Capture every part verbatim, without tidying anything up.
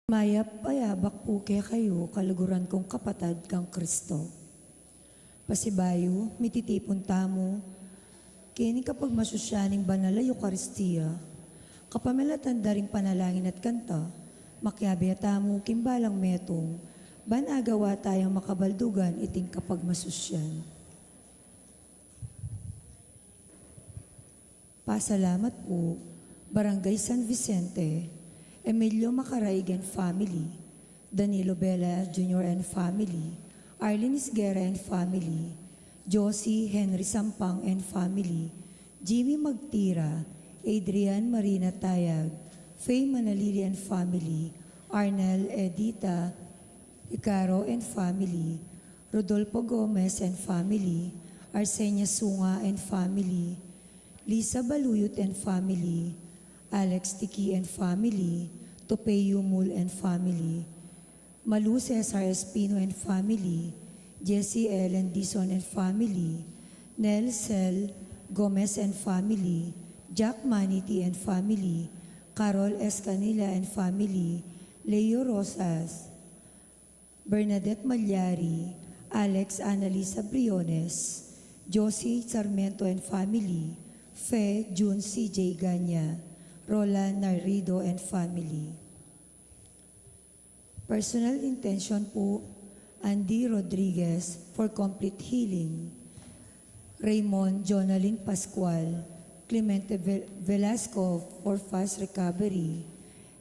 Mayap a yabak pu kekayu, kaluguran kung kapatad kang Kristo. Pasibayu, mititipun tamu keni king kapagmasusyan ning banal a Eukaristia. Kapamilatan da ring panalangin at kanta, makiabe tamu king balang metung, ban agawa tayang makabaldugan iting kapagmasusyan. Pasalamat pu, Barangay San Vicente, Emilio Macaraig and family, Danilo Bela Junior and family, Arlene Isguera and family, Josie Henry Sampang and family, Jimmy Magtira, Adrian Marina Tayag, Faye Manalili and family, Arnel Edita Icaro and family, Rodolfo Gomez and family, Arsenia Sunga and family, Lisa Baluyot and family, Alex Tiki and family, Topey Yumul and family, Malu Cesar Espino and family, Jesse Ellen Dizon and family, Nel Cel Gomez and family, Jack Maniti and family, Carol Escanilla and family, Leo Rosas, Bernadette Malyari, Alex Annalisa Briones, Josie Sarmiento and family, Fe Jun C J Ganya, Roland Narrido and family. Personal intention pu, Andy Rodriguez for complete healing, Raymond Jonalyn Pascual, Clemente Ve-, Velasco for fast recovery,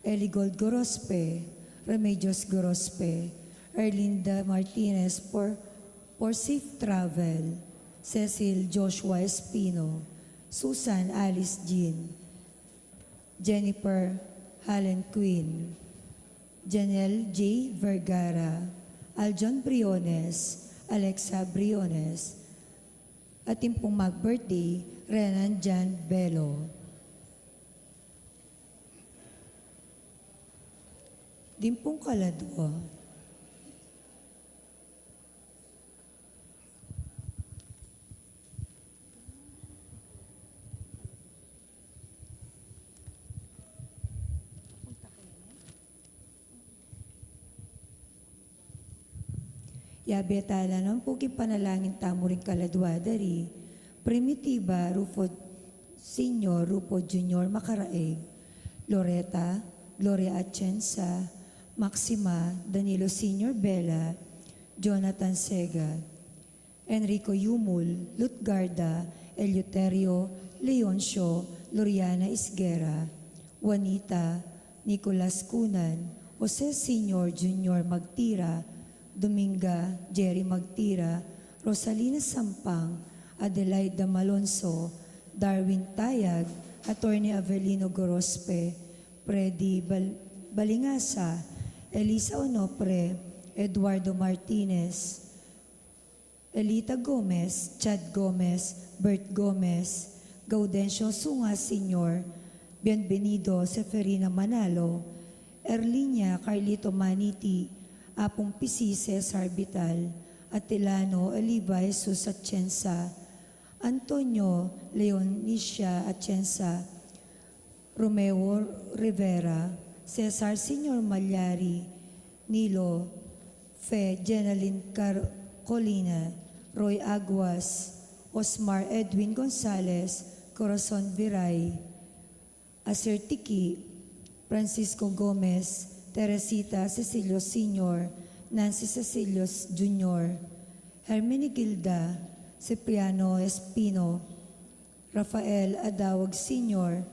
Eligold Gorospe, Remedios Gorospe, Erlinda Martinez for, for safe travel, Cecil Joshua Espino, Susan Alice Jean, Jennifer Helen Queen, Janelle J Vergara, Aljon Briones, Alexa Briones, at ing pung mag-birthday, Renan Jan Velo. Ding pung kaladwa. Yabe tala naman pu king panalangin tamu ring kaladwa da ri Primitiva Rufo Senior, Rufo Junior Macaraig, Loreta, Gloria Atienza, Maxima, Danilo Senior Bela, Jonathan Sega, Enrico Yumul, Lutgarda, Eleuterio, Leoncio, Loriana Isguera, Juanita, Nicolas Cunan, Jose Senior Junior Magtira, Dominga Jerry Magtira, Rosalina Sampang, Adelaida Malonzo, Darwin Tayag, Attorney Avelino Gorospe, Freddy Bal-, Balingasa, Elisa Onofre, Eduardo Martinez, Elita Gomez, Chad Gomez, Bert Gomez, Gaudencio Sunga Senior, Bienvenido Seferina Manalo, Erlinia Carlito Maniti, Apung Pisi Cesar Vital, Atilano Eliva Jesus Atienza, Antonio Leonicia Atienza, Romeo Rivera, Cesar Senior Malyari, Nilo, Fe Jenalyn Car-, Colina, Roy Aguas, Osmar Edwin Gonzalez, Corazon Viray, Asir Tiki, Francisco Gomez, Teresita Cecilio Senior, Nancy Cecilio Junior, Herminigilda, Cipriano Espino, Rafael Adawag Senior,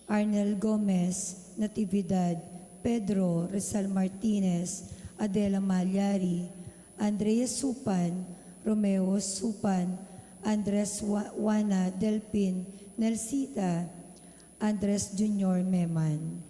Arnel Gomez, Natividad, Pedro Rizal Martinez, Adela Malyari, Andrea Supan, Romeo Supan, Andres Wa-, Juana Delpin, Nelsita, Andres Junior Meman.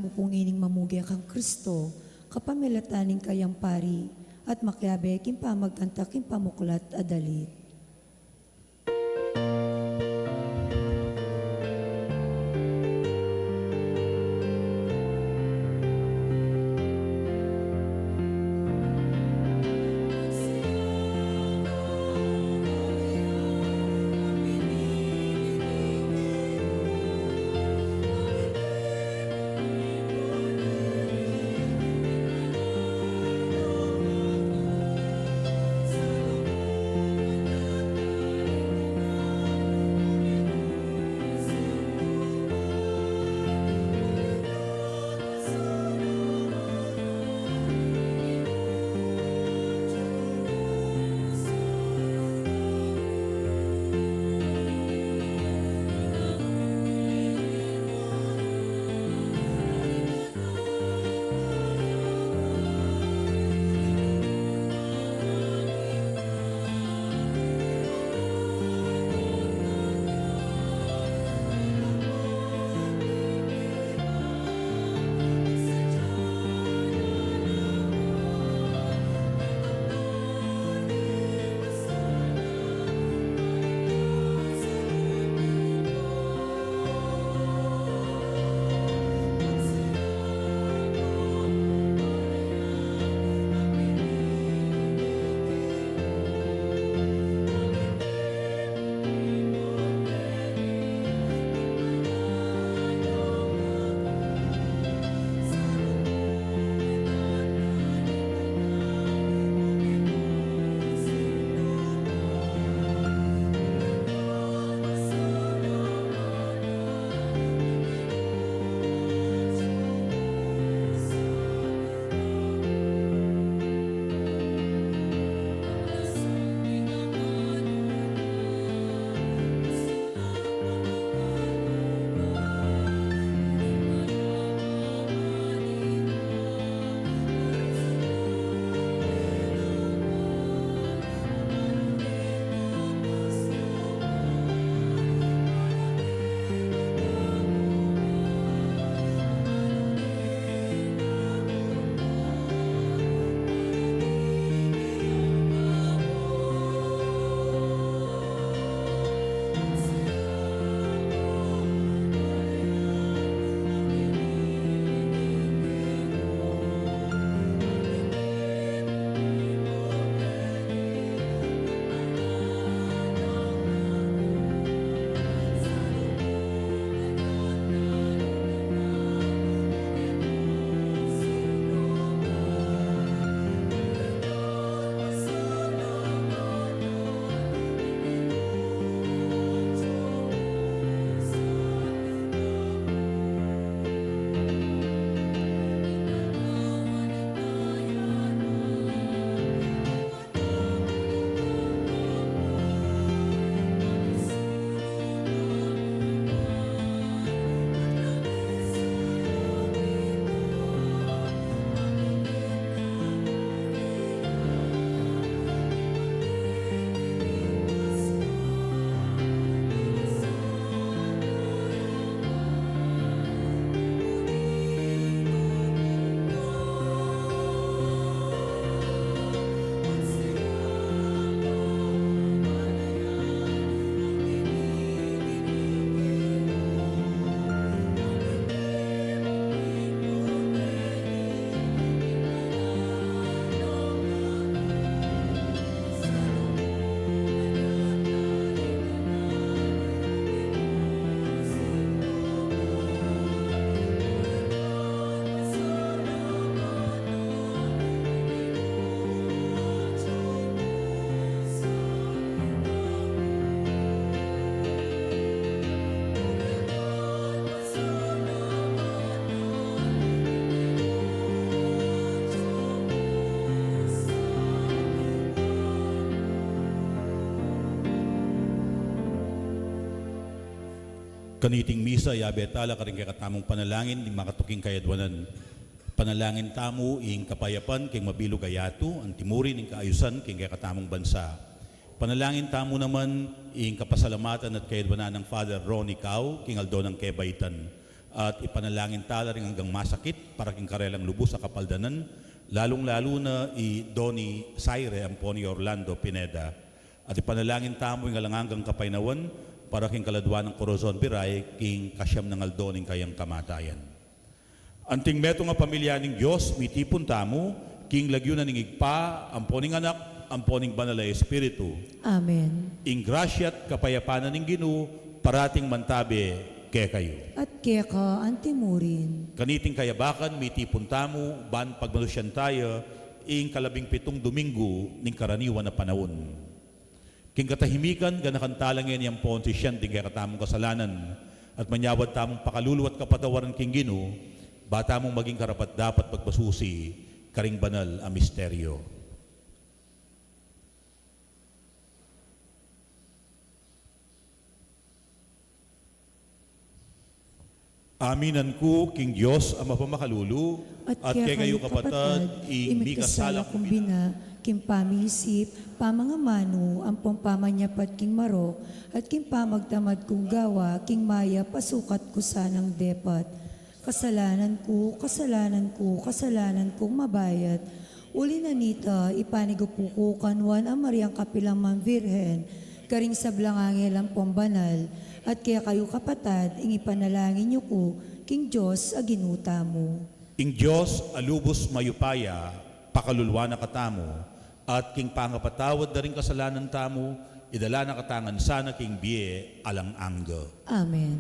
Pung ining mamuge kang Kristo, kapamilatan ning kayang pari, at makiabe king pamagkantak king pamuklat a dalit. Kaniting misa, yabe tala karing kekatamung panalangin, ding makatuking kayadwanan. Panalangin tamu ing kapayapan king mabilug a yatu, anti mu rin ing kaayusan king kekatamung bansa. Panalangin tamu naman ing kapasalamatan at kayadwanan nang Father Ronnie Cao king aldo nang kebaitan. At ipanalangin tala ring anggang masakit para king karelang lubus a kapaldanan, lalung-lalu na i Donny Saire ampo ni Orlando Pineda. At ipanalangin tamu ing alang anggang kapaynawan para king kaladwa nang Corazon Biray king kasiam nang aldo ning kayang kamatayan. Anting metung a pamilya ning Dios, mitipun tamu king lagyu na ning Ibpa, ampo ning Anak, ampo ning Banal a Espiritu. Amen. Ing grasya at kapayapan na ning Ginu parating mantabe kekayu. At keka antimurin. Kaniting kayabakan, mitipun tamu ban pagmanusian taya ing kalabing pitung Domingo ning karaniwan a panaun. King katahimikan, ganakan tala ngeni ampon sisian ding kekatamung kasalanan, at manyawad tamung pakalulu at kapatawaran king Ginu, ba tamung maging karapat-dapat pagpasusi karing banal a misteryo. Aminan ku king Dios a mapamakalulu, at kekayu kapatad, ing mikasala kung bina, king pamisip, pamangamanu, ampong pamanyapat king marok, at king pamagtamad kung gawa, king mayap a sukat ku sanang depat. Kasalanan ku, kasalanan ku, kasalanan kung mabayat. Uli na nita, ipanigupu ku kang Nuan a Mariang kapilan man Virgen, karing sablang anghel ampong banal, at kekayu kapatad, ing ipanalangin yu ku king Dios a Ginu tamu. Ing Dios a lubus mayupaya, pakaluluan na katamu, at king pangapatawad da ring kasalanan tamu, idala na katamu ngan sana king bie alang angga. Amen.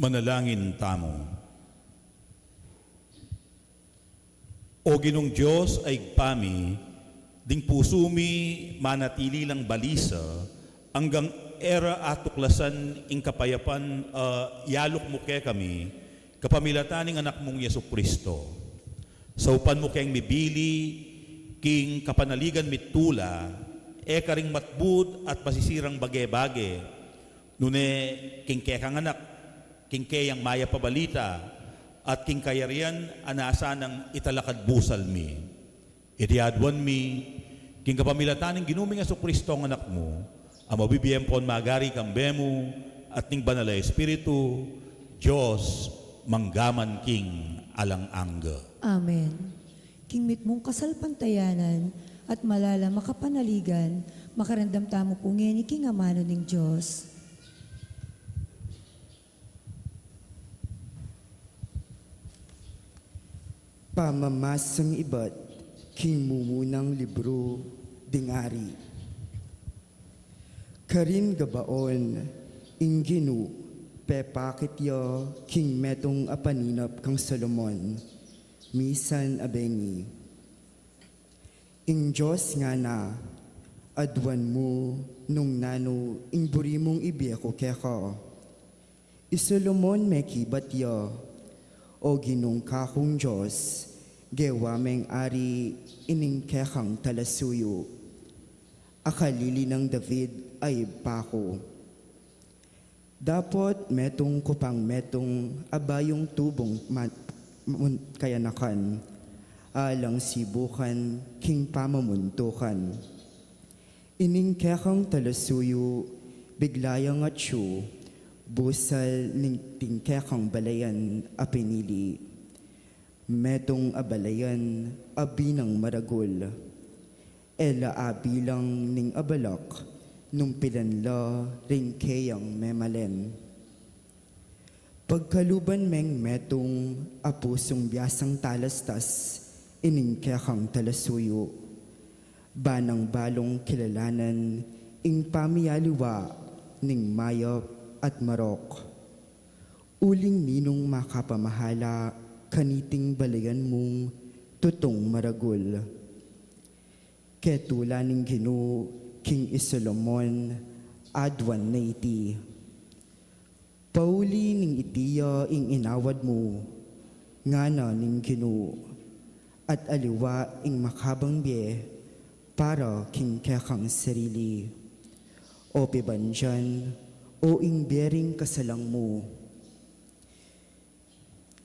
Manalangin tamu. O Ginung Dios a Ibpa mi, ding pusu mi manatili lang balisa, anggang e ra atuklasan ing kapayapan a yaluk mu kekami, kapamilatan ning Anak mung Jesu Kristo. Saupan mu keng mibili king kapanaligan mi tula, e karing matbud at masisirang bage-bage, nune king kekang anak, king keyang mayap a balita, at king kayarian a nasa nang italakad busal mi. Iti aduan mi, king kapamilatan ning Ginu ming Jesu Kristo a Anak mu, a mabibie ampon magari kambe mu, at ning Banal a Espiritu, Dios, mangga man king alang angga. Amen. King mitmung kasalpantayanan at malalam a kapanaligan, makiramdam tamu pu ngeni king amanu ning Dios. Pamamasang ibat king mumunang libru ding ari. Karin Gabaon, ing Ginu pepakit ya king metung a paninap kang Solomon, misan a bengi. Ing Dios ngana, aduan mu nung nanu ing buri mung ibie ku keka. I Solomon mekibat ya, O Ginung kakung Dios, gewa meng ari ining kekang talasuyu, a kalili nang David a ibpa ku. Dapot metung ku pang metung a bayung tubung ma-, mun-, kayanakan, alang sibukan king pamamuntukan. Ining kekang talasuyu, bigla yang atyu, busal ning ting kekang balayan a pinili. Metung a balayan a binang maragul. E la abilang ning abalak nung pilan la ring keyang memalen. Pagkaluban meng metung a pusung biasang talastas ining kekang talasuyu. Banang balung kilalanan ing pamiyaliwa ning mayap at marok. Uling ninung makapamahala kaniting balayan mung tutung maragul. Ketula ning Ginu king i Solomon, aduan na iti. Pauli ning iti ya ing inawad mu, ngana ning Ginu, at aliwa ing makabang bie para king kekang sarili. O pibandian, o ing bie ring kasalang mu.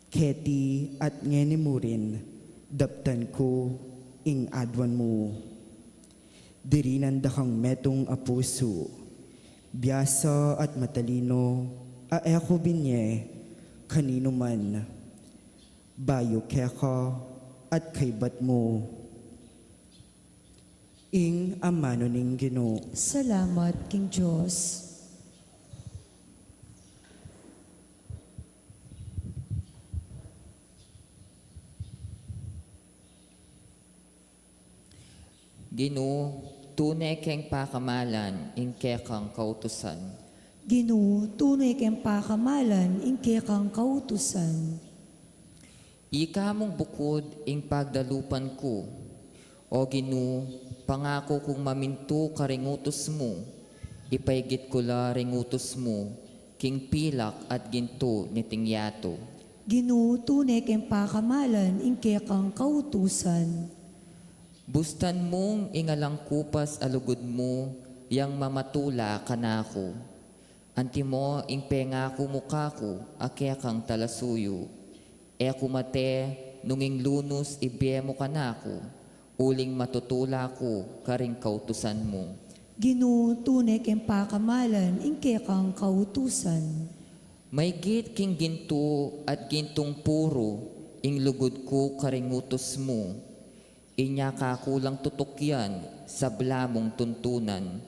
Keti at ngeni murin, daptan ku ing aduan mu. Dirinan da kang metung a pusu, biasa at matalino, a e ku binye kaninu man, bayu keka at kaybat mu. Ing amanu ning Ginu. Salamat king Dios. Ginu, tune keng pakamalan ing kekang kautusan. Ginu, tune keng pakamalan ing kekang kautusan. Ika mung bukud ing pagdalupan ku. O Ginu, pangaku kung mamintu karing utus mu, ipaigit ku la ring utus mu king pilak at gintu niting yatu. Ginu, tune keng pakamalan ing kekang kautusan. Bustan mung ing alang kupas a lugud mu yang mamatula kanaku. Antimo ing pengaku mu kaku a kekang talasuyu. E ku mate nung ing lunus ibie mu kanaku, uling matutula ku karing kautusan mu. Ginu, tune keng pakamalan ing kekang kautusan. Maigit king gintu at gintung puru ing lugud ku karing utus mu. Inya kaku lang tutukyan, sabla mung tuntunan.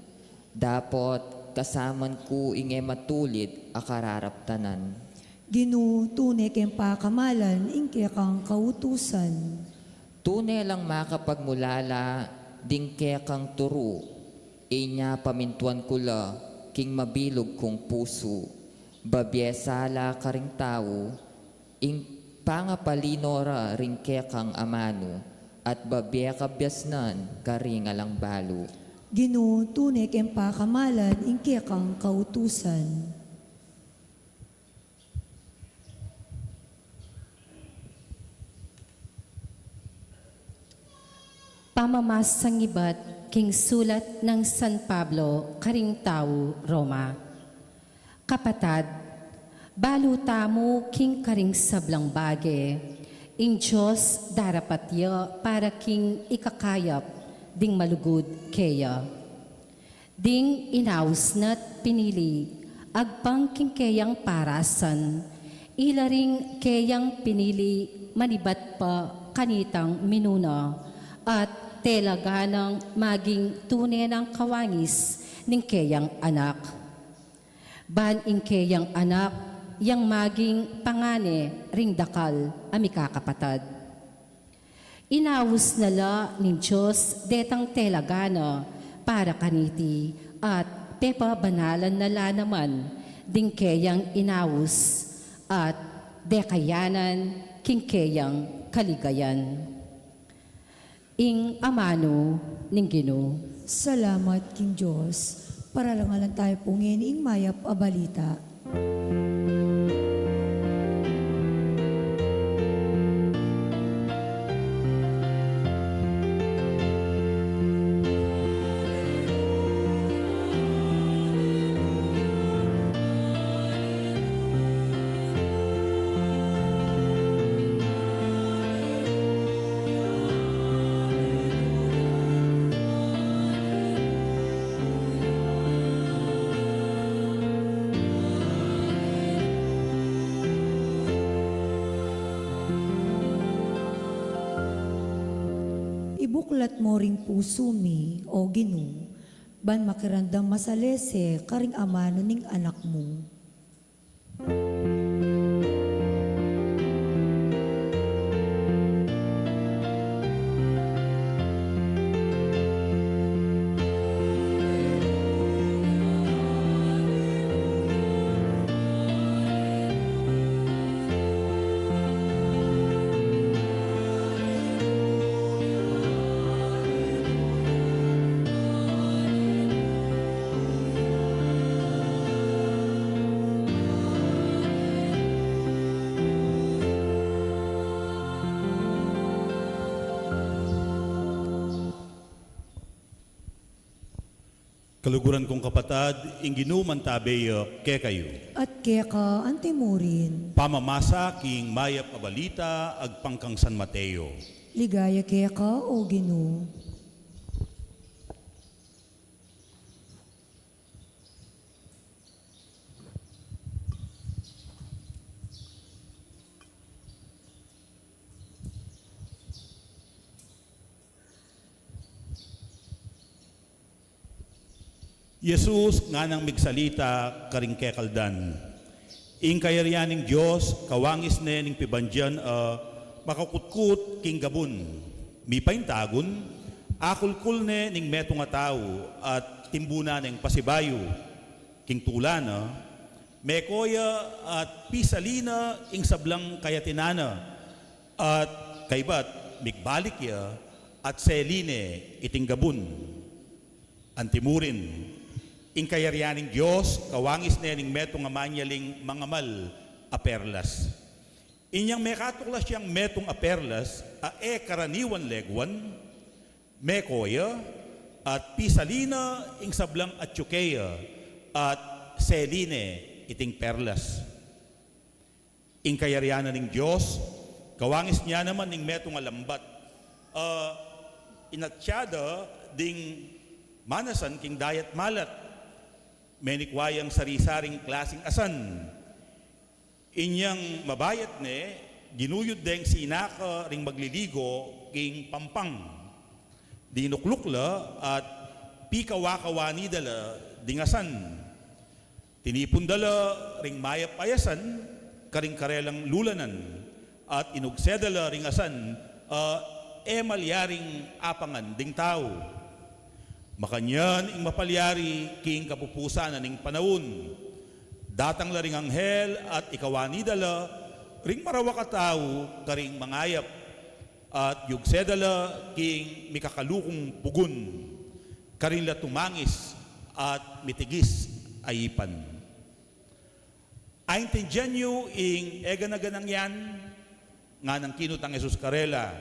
Dapot kasaman ku ing e matulid a kararaptanan. Ginu, tune keng pakamalan ing kekang kautusan. Tune lang makapagmulala ding kekang turu. Inya pamintuan ku la king mabilug kung pusu. Babie sala karing tau ing pangapalino ra ring kekang amanu, at babie kabiasnan karing alang balu. Ginu, tune keng pakamalan ing kekang kautusan. Pamamasang ibat king sulat nang San Pablo karing tau Roma. Kapatad, balu tamu king karing sablang bage, ing Dios darapat ya para king ikakayap ding malugud keya. Ding inaus na't pinili agpang king keyang parasan, ila ring keyang pinili manibat pa kanitang minuna, at tela nang maging tune nang kawangis ning keyang anak. Ban ing keyang anak yang maging pangane ring dakal a mikakapatad. Inaus na la ning Dios detang tela na para kaniti, at pepabanalan na la naman ding keyang inaus, at dekayanan king keyang kaligayan. Ing amanu ning Ginu. Salamat king Dios. Paralangalan tamu pu ngeni ing mayap a balita. Ibuklat mu ring pusu mi, O Ginu, ban makiramdam masalese karing amanu ning Anak mu. Kaluguran kung kapatad, ing Ginu mantabe ya kekayu. At keka antimurin. Pamamasa king mayap a balita agpang kang San Mateo. Ligaya keka, O Ginu. Jesus nganang migsalita karing kekaldan. Ing kayarian ning Dios kawangis ne ning pibandian a makakutkut king gabun. Mipaintagun, akulkul ne ning metung a tau at timbunan neng pasibayu. King tula na, meko ya at pisali na ing sablang kayatinan na, at kaybat migbalik ya at seli ne iting gabun. Antimurin, ing kayarian ning Dios kawangis ne ning metung a manyaling mangamal a perlas. Inyang mekatuklas yang metung a perlas a e karaniwan leguan, meko ya at pisali na ing sablang atyu keya at seli ne iting perlas. Ing kayarian na ning Dios kawangis ne naman ning metung a lambat a inatsya da ding manasan king dayat malat. Menikwa yang sari-saring klasing asan. Inyang mabayat ne, ginuyud deng sinaka ring magliligo king pampang. Dinukluk la at pikawakawani da la ding asan. Tinipun da la ring mayap a asan karing karelang lulanan, at inugse da la ring asan a e malyaring apangan ding tau. Makanyan ing mapalyari king kapupusan na ning panaun. Datang la ring anghel at ikawani da la ring marawak a tau karing mangayap, at yugse da la king mikakalukung pugun, karin la tumangis at mitigis a ipan. Aintindian yu ing e gana-ganang yan? Nganang kinutang Jesus karela.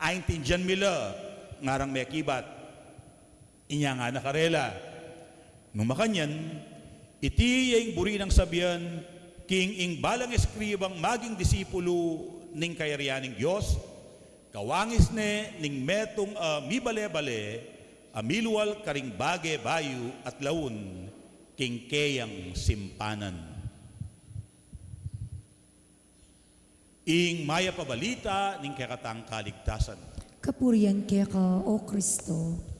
Aintindian mi la, ngarang mekibat. Inya ngana karela, nu makanyan, iti ya ing buri nang sabian king ing balang eskribang maging disipulu ning kayarian ning Dios, kawangis ne ning metung a mibale-bale a milual karing bage bayu at laun king keyang simpanan. Ing mayap a balita ning kekatang kaligtasan. Kapurian keka, O Kristo.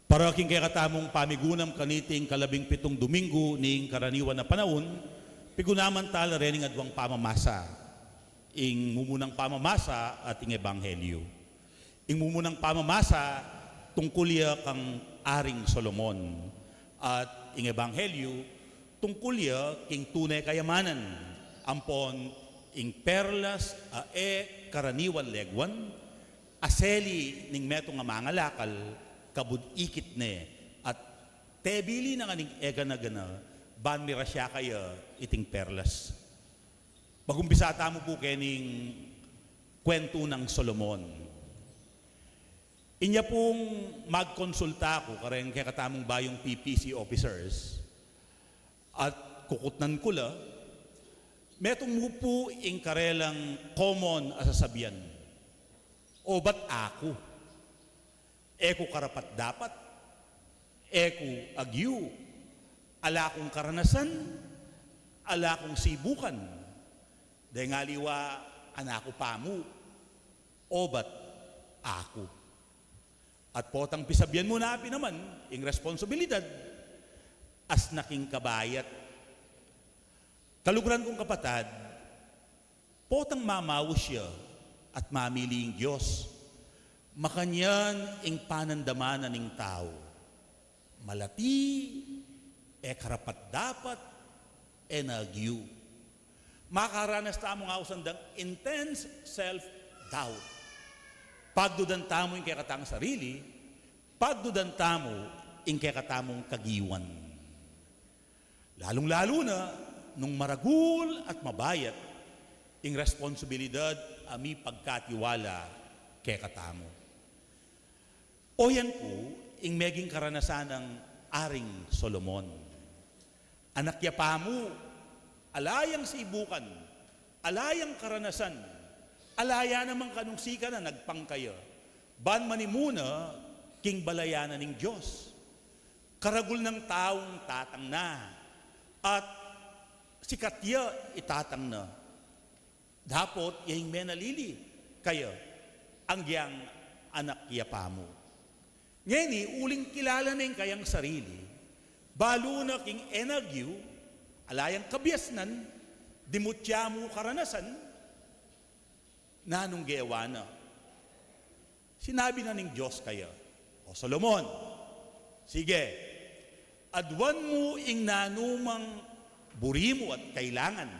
Para king kekatamung pamigunam kaniting kalabing pitung Domingo ning karaniwan a panaun, pigunaman tala rening adwang pamamasa. Ing mumunang pamamasa at ing ebanghelyo. Ing mumunang pamamasa tungkul ya kang Aring Solomon, at ing ebanghelyo tungkul ya king tune kayamanan, ampon ing perlas a e karaniwan leguan, a seli ning metung a mangalakal kabud ikit ne, at tebili na ngan ing e gana-gana ban mirasya kaya iting perlas. Magumpisa tamu pu kening kwentu nang Solomon. Inya pung magkonsulta ku kareng kekatamung bayung P P C officers at kukutnan ku la, metung mu pu ing karelang common a sasabian, "Obat aku? E ku karapat-dapat? E ku agyu? Ala kung karanasan? Ala kung sibukan? Deng aliwa, anak ku pamu? Obat aku?" At potang pisabian mu na pin naman ing responsibilidad, asna king kabayat. Kaluguran kung kapatad, potang mamaus ya at mamili ing Dios, makanyan ing panandaman na ning tau. Malati, e karapat-dapat, e na agyu. Makaranas tamung ausan dang intense self-doubt. Pagdudan tamu ing kekatang sarili, pagdudan tamu ing kekatamung kagiwan. Lalung-lalu na nung maragul at mabayat ing responsibilidad a mipagkatiwala kekatamu. O yan pu ing meging karanasan nang Aring Solomon. Anak ya pamu, ala yang sibukan, ala yang karanasan, ala ya namang kanung sikanan agpang kaya ban manimuna king balayan na ning Dios. Karagul nang taung tatang na, at sikat ya i tatang na. Dapot ya ing menalili kaya, anggiyang anak ya pamu. Ngeni, uling kilala ne ing kayang sarili, balu na king e na agyu, ala yang kabiasnan, dimutya mu karanasan, nanung gewa na? Sinabi na ning Dios kaya, "O Solomon, sige, aduan mu ing nanumang buri mu at kailangan,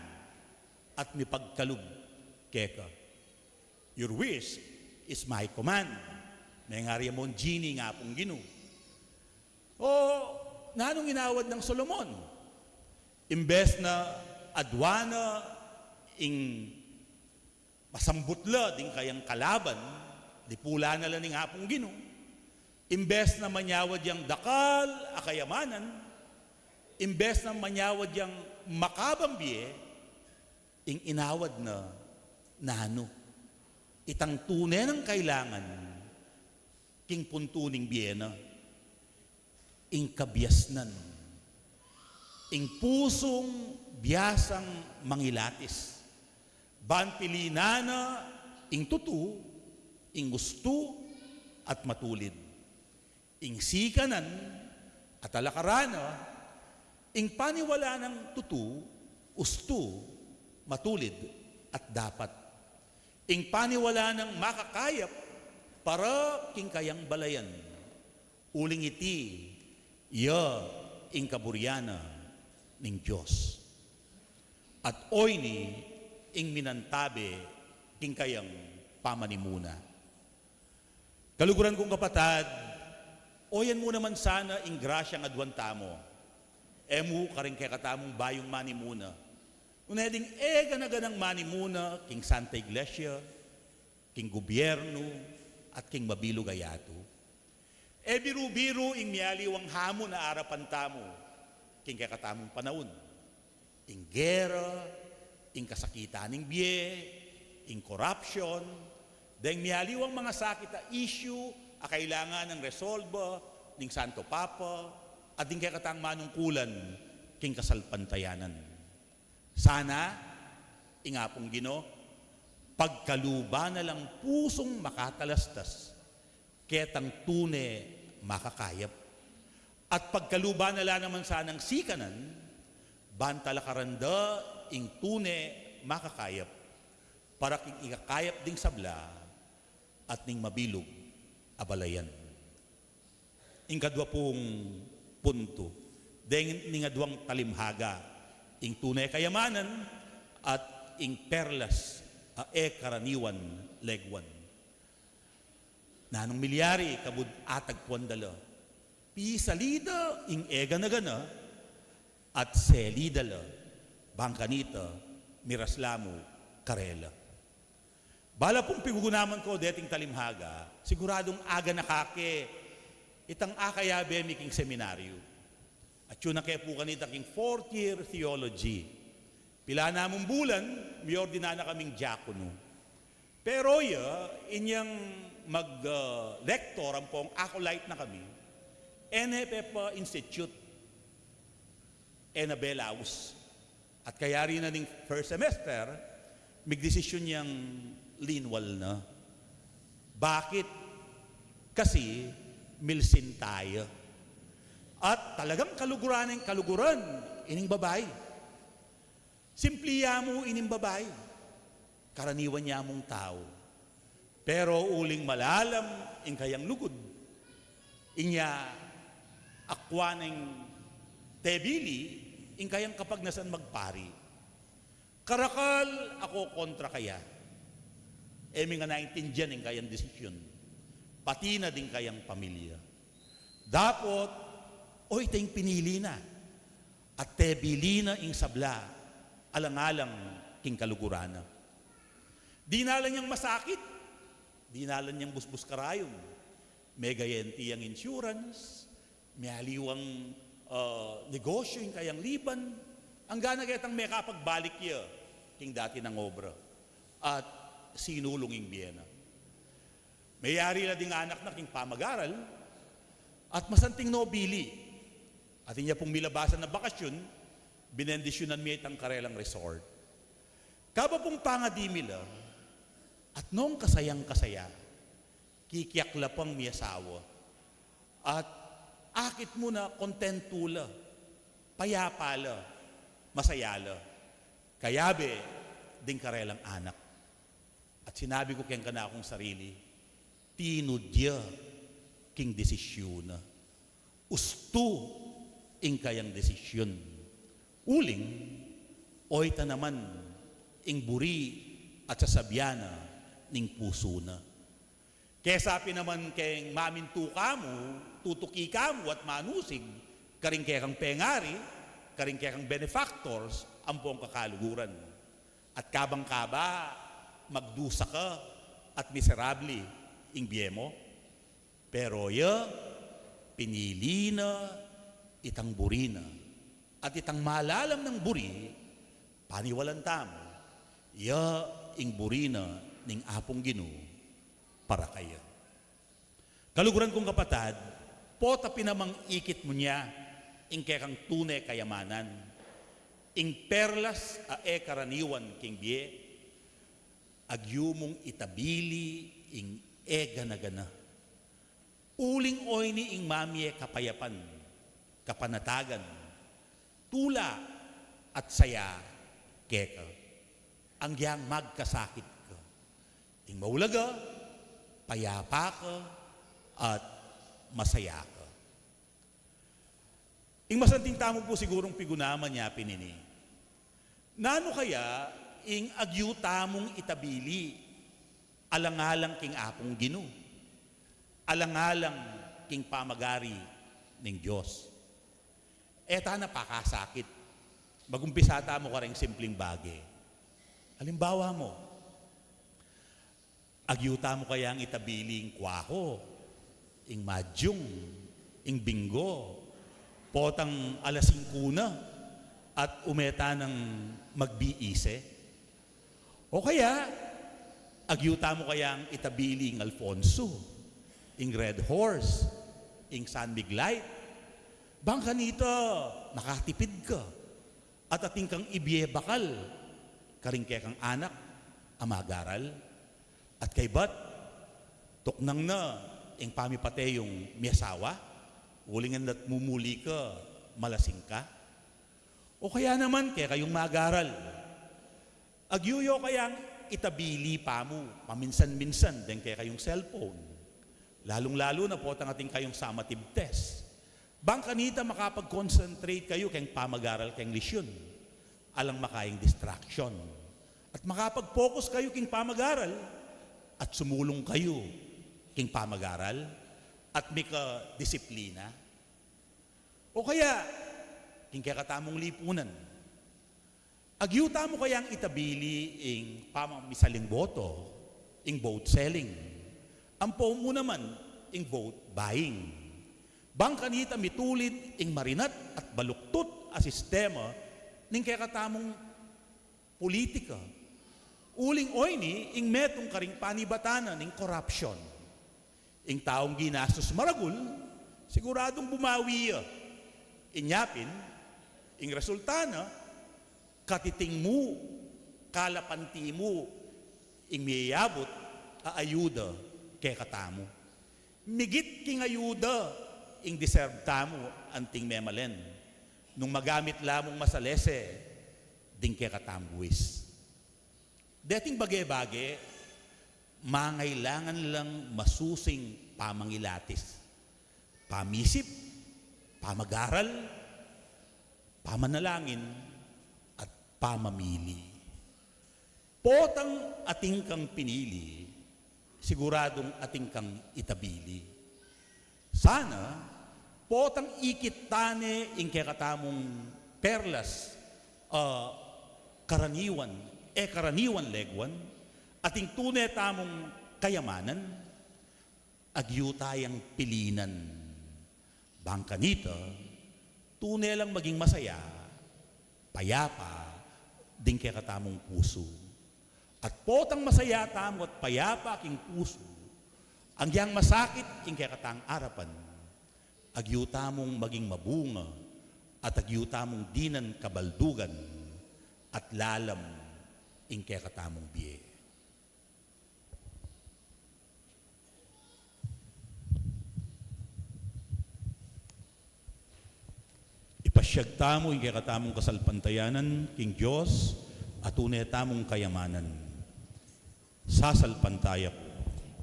at mipagkalub keka. Your wish is my command." Mengaria mong genie ing Apung Ginu. O, nanung inawad nang Solomon? Imbes na aduan na ing masambut la ding kayang kalaban, dipulan na la ning Apung Ginu. Imbes na manyawad yang dakal a kayamanan, imbes na manyawad yang makabang bie, ing inawad na nanu? Itang tune nang kailangan king puntu ning bie na, ing kabiasnan, ing pusung biasang mangilatis, ban pilinan na ing tutu, ing ustu, at matulid. Ing sikanan at alakaran na ing paniwalan nang tutu, ustu, matulid, at dapat. Ing paniwala nang makakayap para king kayang balayan. Uling iti, iya ing kaburian na ning Dios. At oyni ing minantabe king kayang pamanimuna. Kaluguran kung kapatad, oyan mu naman sana ing grasyang aduan tamu. E mu karing kekatamung bayung manimuna. Nune ding e gana-ganang manimuna king Santa Iglesia, king gubyernu, at king mabilug a yatu. E biru-biru ing mialiwang hamon a arapan tamu king kekatamung panaun. Ing gera, ing kasakitan ning bie, ing korapsyon, deng mialiwang mangasakit a issue a kailangan nang resolba ning Santo Papa at ding kekatang manungkulan king kasalpantayanan. Sana ing Apung Ginu pagkaluban na lang pusung makatalastas ketang tune makakayap. At pagkaluban na la naman sanang sikanan, ban talakaran da ing tune makakayap, para king ikakayap ding sabla at ning mabilug a balayan. Ing kadua pung puntu, deng ning aduang talimhaga, ing tune kayamanan at ing perlas a e karaniwan leguan. Nanung milyari kabud atagpuan da la? Pisali da ing e gana-gana at seli da la, bang kanita miras la mu karela. Bala pung pigugunaman ko deting talimhaga, siguradung aganaka ke itang akayabe mi king seminaryu. Atyu na ke pu kanita king fourth year theology. Pilan na mung bulan, miordina na kaming diakono. Pero ya, inyang mag, ah, lector ampong acolyte na kami, e ne pepa-institute, e na belaus. At kayari na ning first semester, migdesisyun yang linwal na. Bakit? Kasi milsin taya. At talagang kaluguran ning kaluguran ining babai. Simpli ya mu ining babai. Karaniwan ya mung tau. Pero uling malalam ing kayang lugud, inya akwa neng tebili ing kayang kapagnasan magpari. Karakal a kokontra kaya. E mi nga naintindian ing kayang desisyun, pati na ding kayang pamilya. Dapot, o, ita ing pinili na. At tebili na ing sabla, alang-alang king kaluguran na. Dinalan yang masakit, dinalan yang busbus karayum. Megayenti yang insurance, mialiwang, ah, negosyu ing kayang liban, anggana ketang mekapagbalik ya king dati nang obra at sinulung ing bie na. Meyari la ding anak na king pamagaral, at masanting nobili. At inya pung milabasan a bakasyun, binendisyunan mi itang karelang resort. Kaba pung pangadi mi la, at nung kasayang-kasaya, kikiaklapang miasawa. At akit mu na kontentu la, payapa la, masaya la. Kayabe ding karelang anak. At sinabi ku keng kanakung sarili, tinud ya king desisyun na. Ustu ing kayang desisyun. Uling, oyta naman ing buri at sasabian na ning pusu na. Kesa pin naman keng mamintu ka mu, tutuki ka mu at manusig karing kekang pengari, karing kekang benefactors, ampong kakaluguran. At kabang-kaba, magdusa ka at miserable ing bie mu. Pero ya, pinili na itang buri na. At itang malalam nang buri, paniwalan tamu, ya ing buri na ning Apung Ginu para kaya. Kaluguran kung kapatad, pota pin namang ikit mu ne ing kekang tune kayamanan, ing perlas a e karaniwan king bie, agyu mung itabili ing e gana-gana. Uling oyni ing mamie kapayapan, kapanatagan, tula at saya keka. Anggiyang magkasakit ka, Ing maulaga, payapa ka, at masaya ka. Ing masanting tamu pu sigurung pigunaman ya pin ini. Nanu kaya ing agyu tamung itabili alang-alang king Apung Ginu, alang-alang king pamagari ning Dios? E tana pakasakit. Magumpisa tamu kareng simpling bage. Alimbawa mu, agyu tamu kayang itabili ing kwaho, ing madyung, ing binggo, potang alas singku na at ume tanang magbiise? O kaya, agyu tamu kayang itabili ing Alfonso, ing Red Horse, ing San Mig Light? Bang kanita makatipid ka at atin kang ibie bakal karing kekang anak a mag-aral? At kaybat, tuknang na ing pamipate yung miyasawa, uling at mumuli ka, malasing ka? O kaya naman, kekayung mag-aral, agyu yu kayang itabili pamu paminsan-minsan deng kekayung cellphone, lalung-lalu na potang atin kayung summative test? Bang kanita makapag-concentrate kayu keng pamag-aral keng lesyun, alang makaing distraction, at makapag-focus kayu king pamag-aral at sumulung kayu king pamag-aral at mika disiplina? O kaya, king kekatamung lipunan, agyu tamu kayang itabili ing pamamisaling boto, ing vote selling, ampo mu naman ing vote buying? Bang kanita mitulid ing marinat at baluktut a sistema ning kekatamung pulitika, uling oyni ing metung karing panibatan na ning korapsyon? Ing taung ginastus maragul, siguradung bumawi ya. Inya pin, ing resulta na, katiting mu, kalapanti mu ing miyayabut a ayuda kekatamu. Migit king ayuda ing deserve tamu anting memalen, nung magamit la mung masalese ding kekatamung buis. Deting bage-bage, mangailangan lang masusing pamangilatis, pamisip, pamag-aral, pamanalangin, at pamamili. Potang atin kang pinili, siguradung atin kang itabili. Sana, potang ikit tane ing kekatamung perlas, a karaniwan, e karaniwan leguan, at ing tune tamung kayamanan, agyu tayang pilinan. Bang kanita, tune lang maging masaya, payapa, ding kekatamung pusu. At potang masaya tamu at payapa king pusu, angyang masakit ing kekatang arapan, agyu tamung maging mabunga, at agyu tamung dinan kabaldugan, at lalam ing kekatamung bie. Ipasyag tamu ing kekatamung kasalpantayanan king Dios, a tune tamung kayamanan. Sasalpantaya ku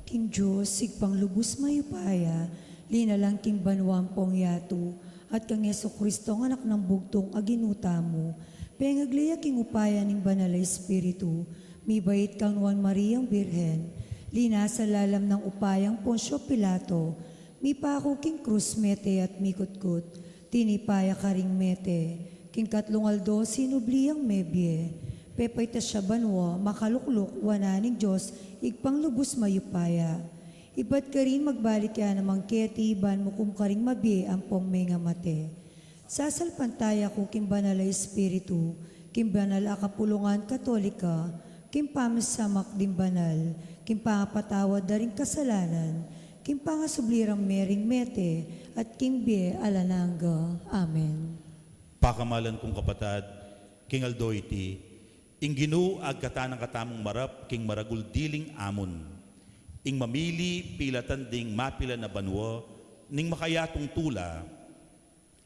king Dios, Ibpang lubus mayupaya, linalang king banua ampong yatu, at kang Jesucristo, Anak nang bugtung a Ginu tamu, pengagli ya king upaya ning Banal a Espiritu, mibait kang Nuan Mariang Birhen, linasa lalam nang upayang Poncio Pilato, mipaku king krus, mete at mikutkut, tinipa ya karing mete, king katlung aldo sinubli yang mebie, pepaitas ya banua, makalukluk wanan ning Dios, Ibpang lubus mayupaya. Ibat karin magbalik ya naman keti ban mukum karing mabie ampong mengamate. Sasalpantaya ku king Banal a Espiritu, king banal a kapulungan Katolika, king pamisamak ding banal, king pangapatawad da ring kasalanan, king pangasubli rang mering mete, at king bie alang angga. Amen. Pakamalan kung kapatad, king aldo iti, ing Ginu agkatan na katamung marap king maragul diling amun, ing mamili pilatan ding mapilan a banua ning makayatung tula,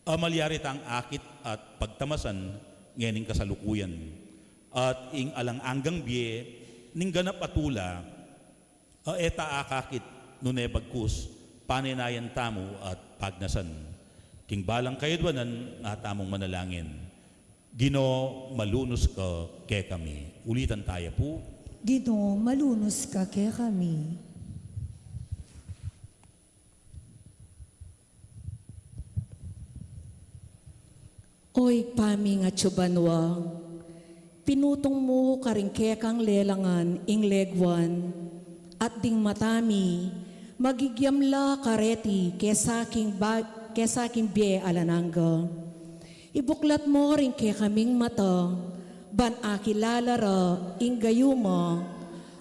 a malyari tang akit at pagtamasan ngening kasalukuyan, at ing alang anggang bie ning ganap a tula, A e ta akakit, nune bagkus, panenayan tamu at pagnasan. King balang kayadwanan, nga tamung manalangin. Ginu, malunus ka kekami. Ulitan taya pu. Ginu, malunus ka kekami. O Ibpa mi, atsu ka banua, pinutung mu karing kekang lelangan ing leguan, at ding mata mi, magigyam la kareti kesa king ba-, kesa king bie alang angga. Ibuklat mu ring kekaming mata, ban akilala ra ing gayuma,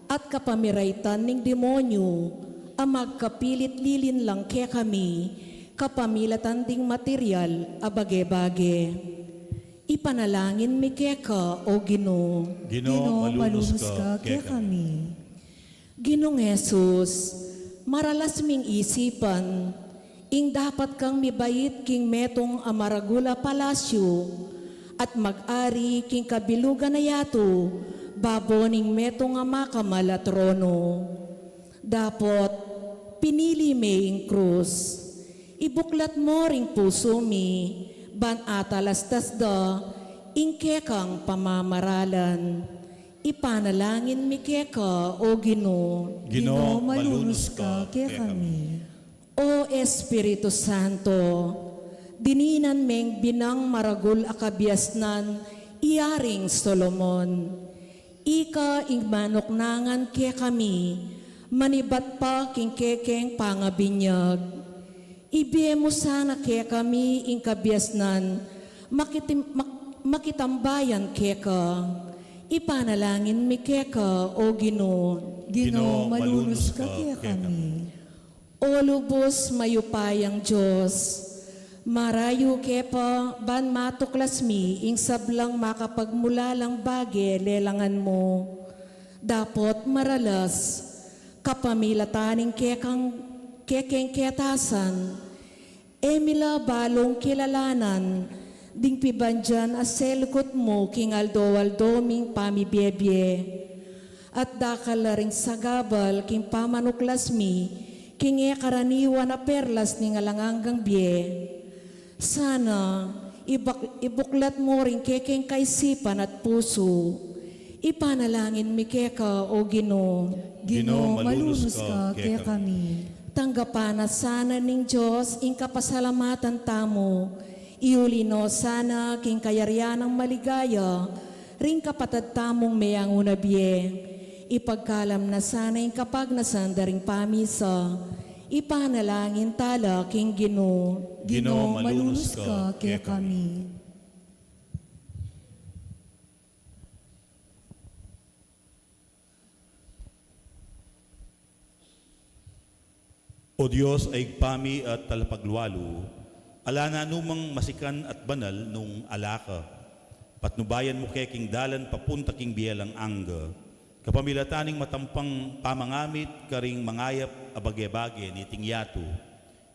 at kapamiraitan ning demonyu, a magkapilit lilinlang kekami, kapamilatan ding material a bage-bage. Ipanalangin mi keka, O Ginu. Ginu, malunus ka kekami. Ginung Jesus, maralas ming isipan, ing dapat kang mibait king metung a maragul a palasyu, at mag-ari king kabilugan a yatu, babo ning metung a makamal a trono. Dapot, pinili me ing krus. Ibuklat mu ring pusu mi, ban atalastas da, ing kekang pamamaralan. Ipanalangin mi keka, O Ginu. Ginu, malunus ka kekami. O Espiritu Santo, dininan meng binang maragul a kabiasnan i Aring Solomon. Ika ing manuknangan kekami, manibat pa king kekeng pangabinyag. Ibie mu sana kekami ing kabiasnan, makitim-, mak-, makitambayan keka. Ipanalangin mi keka, O Ginu. Ginu, malunus ka kekami. O lubus mayupayang Dios, marayu ke pa ban matuklas mi ing sablang makapagmulalang bage lelangan mu. Dapot maralas, kapamilatan ning kekang, kekeng ketasan, e mi la balung kilalanan ding pibandian a selukut mu king aldo-aldo ming pamibie-bie. At dakal la ring sagabal king pamanuklas mi king e karaniwan a perlas ning alang anggang bie. Sana, ibak-, ibuklat mu ring kekeng kaisipan at pusu. Ipanalangin mi keka, O Ginu. Ginu, malunus ka kekami. Tanggapan na sana ning Dios ing kapasalamatan tamu. Iuli no sana king kayarian nang maligaya ring kapatad tamung meangu na bie. Ipagkalam na sana ing kapagnasan da ring pamisa. Ipanalangin tala king Ginu. Ginu, malunus ka kekami. O Dios a Ibpa mi at talapaglualu, ala na numang masikan at banal nung ala ka. Patnubayan mu ke king dalan papunta king bie alang angga, kapamilatan ning matampang pamangamit karing mangayap a bage-bage niting yatu.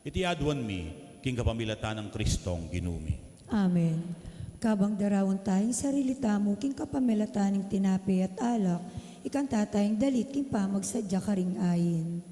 Iti aduan mi king kapamilatan nang Kristong Ginu mi. Amen. Kabang daraun taya ing sarili tamu king kapamilatan ning tinape at alak, ikanta taya ing dalit king pamagsadya karing ain.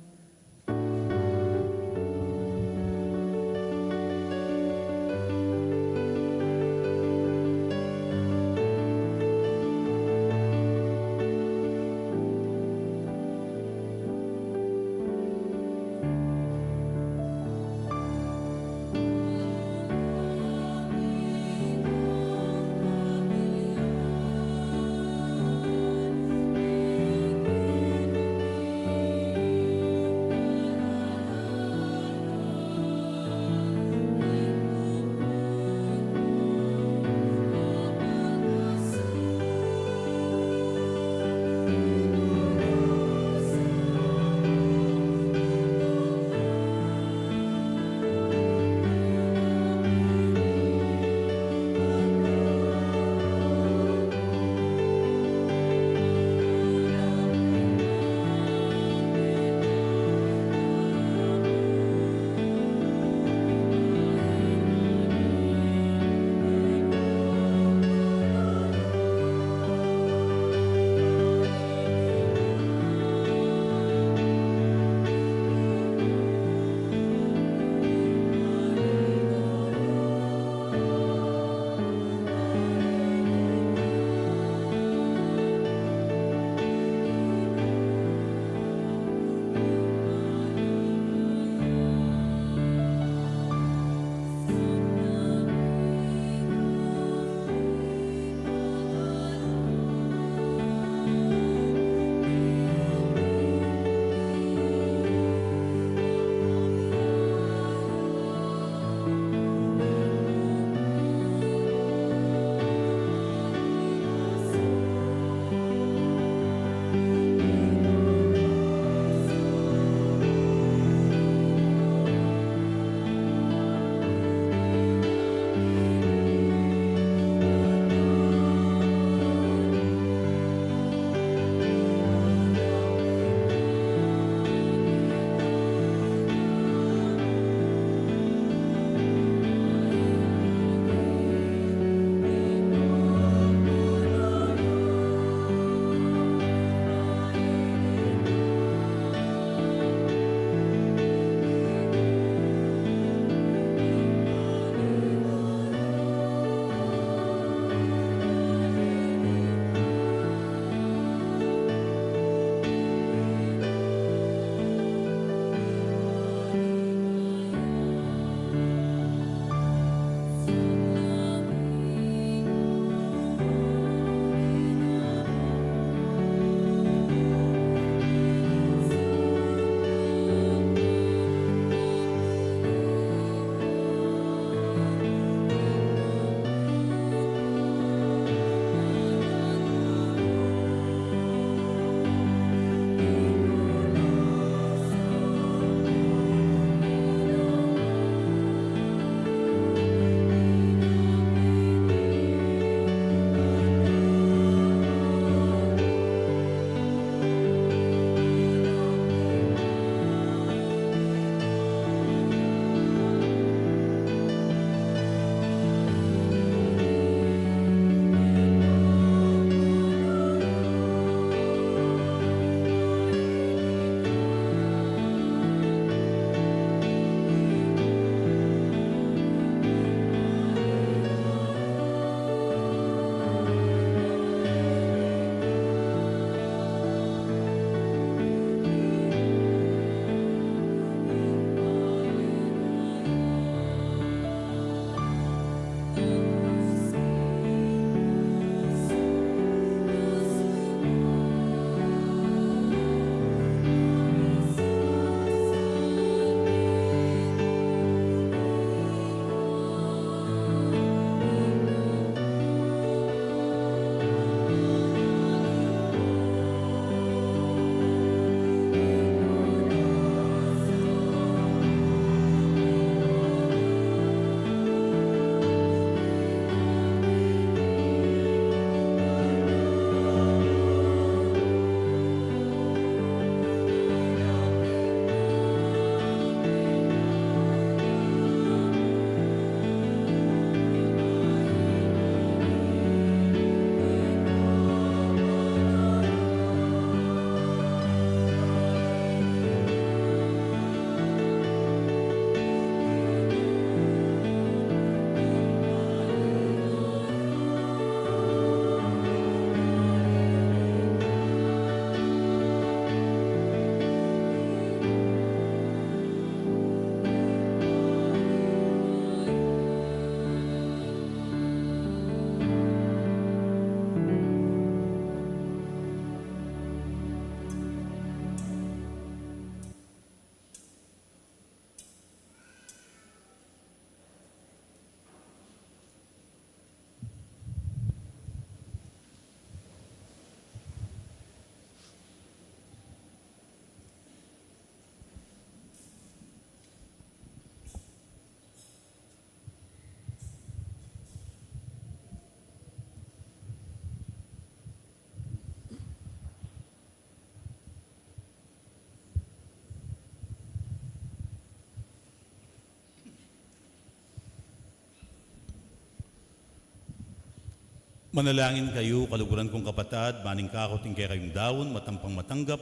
Manalangin kayu, kaluguran kung kapatad, ban ing kaku at ing kekayung daun matampang matanggap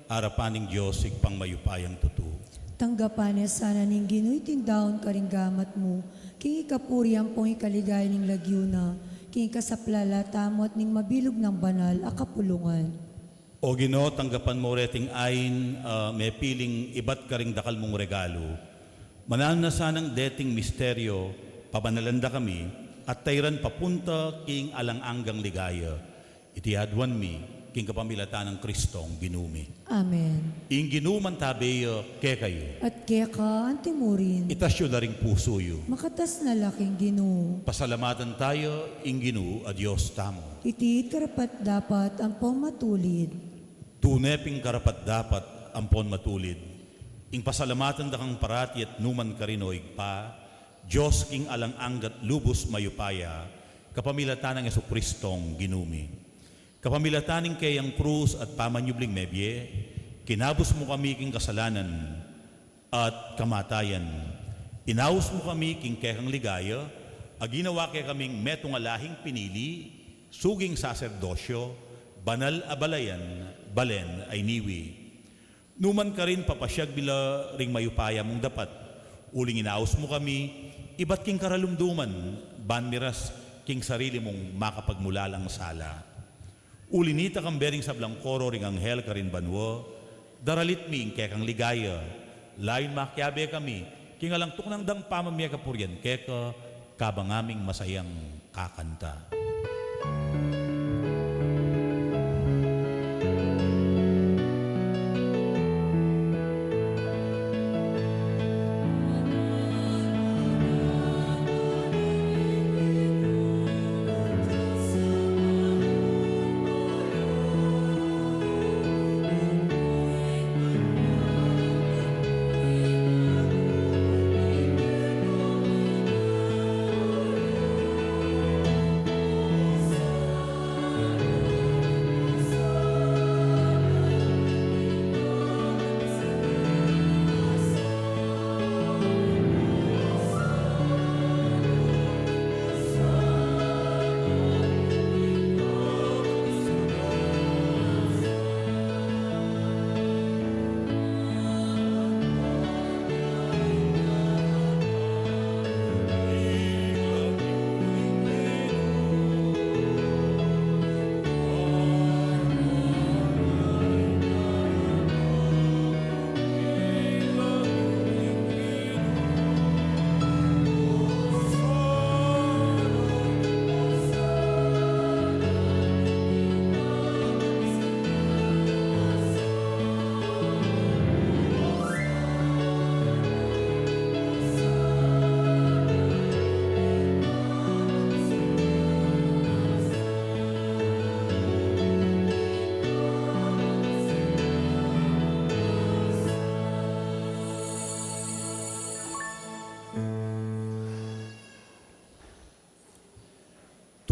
arapan ning Dios Ibpang mayupayang tutu. Tanggapan na sana ning Ginu iting daun karing gamat mu, king ikapuri ampong ikaligaya ning lagyu na, king ikasaplala tamu at ning mabilug nang banal a kapulungan. O Ginu, tanggapan mu reting ain, ah, mepiling ibat karing dakal mung regalu. Mananu na sanang deting misteryu, pabanalan da kami, at tairan papunta king alang anggang ligaya. Iti aduan mi, king kapamilatan nang Kristong Ginu mi. Amen. Ing Ginu mantabe ya kekayu. At keka antimurin. Itas yu la ring pusu yu. Makatas na la king Ginu. Pasalamatan taya ing Ginu a Dios tamu. Iti karapat-dapat ampong matulid. Tune pin karapat-dapat ampon matulid ing pasalamatan da kang parati at numan karin, o Ibpa, Dios king alang angga't lubus mayupaya, kapamilatan nang Jesukristong Ginu mi. Kapamilatan ning keyang krus at pamanyubling mebie, kinabus mu kami king kasalanan at kamatayan. Inaus mu kami king kekang ligaya, a ginawa kekaming metung a lahing pinili, suging saserdosyo, banal a balayan, balen a iniwi. Numan karin papasyag mi la ring mayupaya mung dapat, uling inaus mu kami ibat king karalumduman, ban miras king sarili mung makapagmulalang sala. Uli nita, kambe ring sablang koro ring anghel karin banua, daralit mi ing kekang ligaya, layun makiabe kami king alang tuknang dang pamamie kapurian keka, kabang aming masayang kakanta.